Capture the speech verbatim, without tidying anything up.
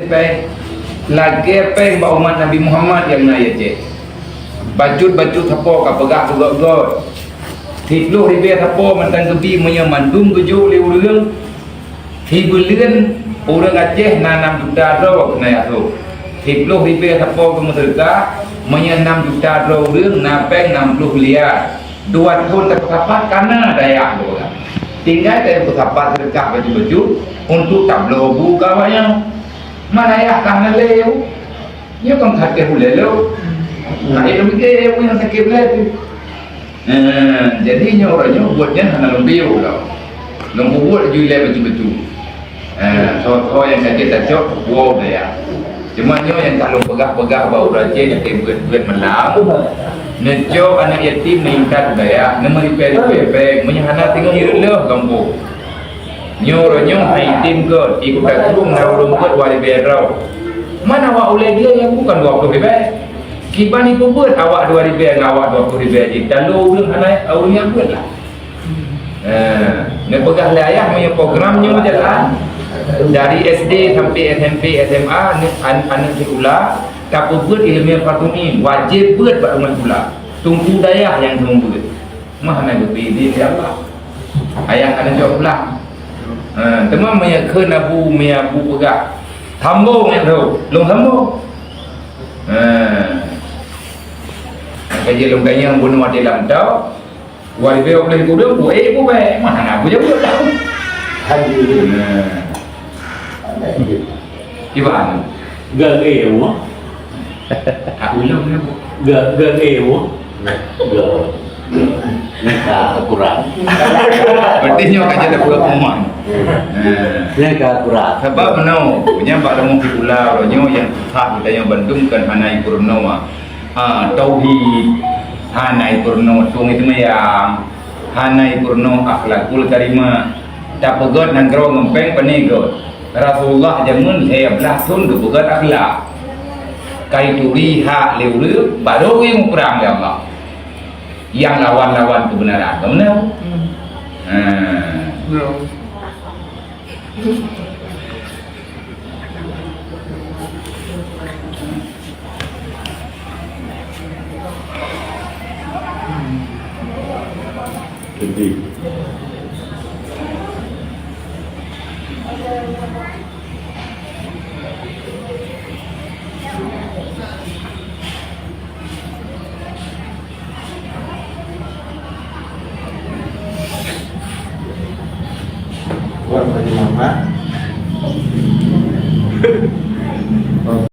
Péng, lagée péng bak umat Nabi Muhammad nyang na i Aceh. Bacut-bacut sapo ka peugah peugöt-göt. Siplôh ribée sapo mantong geubi, meunyoe mandum geujok lé ureuëng, sibuleuen ureuëng Aceh na nam juta droe keuneuk yah sôk. Siplôh ribée sapo geumeuseudeukah, meunyoe nam juta droe ureuëng na péng nam ploh miliar. Dua thon tapeusapat ka na dayah geupeugah. Tinggai tapeusapat seudeukah bacut-bacut untuk tabloe bu keu awaknyan. Ma dayah ka hana lé, nyoe kon ka teuh ulée lom. Ka ilôn mikée nyang sakét ulée teuh. Eh, jadi nyoe uroe nyoe buet nyan hana lôn piôh lom. Lôn peubuet laju ilée bacut-bacut. Eh, soe-soe nyang ka jeuet tacok, woe dayah. Cuma nyoe nyang ka lôn peugah-peugah bak ureuëng Aceh nyang beuet-beuet malam. Neucok aneuëk yatim neuintat u dayah, neumeuripée-ripée péng, meunyoe hana singoh jeuet lheueh gampông. Nyoe uroe nyoe hai yatim göt, di Kota Krueng na ureuëng beuet dua ribée droe. Man awak ulée dia nyang bukan dua ploh ribée. Kiban ipeubuet awak dua ribée ngon awak dua ploh ribée jih, talo ureuëng hana ureuëng nyang beuet lah. Eh, neupeugah lé ayah meunyoe program nyoe jalan, dari S D sampai S M P, S M A, aneuëk, an-, aneuëk sikula, tapeubuet ileumèe fardu ain, wajéb beuet bak rumoh sikula. Teungku dayah nyang keuneuk beuet. Mah hana geubri idhin lé Allah. Ayah hana jaweueb lah. Eh, teuma meunyoe kheun abu, meunyoe abu peugah, "Sambong nyan tu, lôn sambong." Eh, ka jeuet lôn tanyong bunoe watèe lam tau, Dua ribèe dua ploh ribu dua puluh, eh, ibu baik. Mana nak aku jawab dah? Haji. Nah. Iban. Gak eh, mu. Aku lom ni, Bu. Gak, gak eh, mu. Gak. Neka kurang. Berarti nyoe ka jadi budak rumah. Nah. Neka kurang. Sebab meunoe, punya bak rumoh sikula, nyoe nyang susah kita nyang bandum kan hana ipeurunoe. Ha, tauhid, hana ipeurunoe tueng seumayang, hana ipeurunoe akhlakul karimah. Tapeugöt nanggroe ngon péng pané göt. Rasulullah jameun lhèe blah thon geupeugöt akhlak. Ka ituri hak lé ureueng, barô geuyue muprang lé Allah. Nyang lawan-lawan keubeunaran, ka meunan? Hmm. Ha. Ya. Jadi,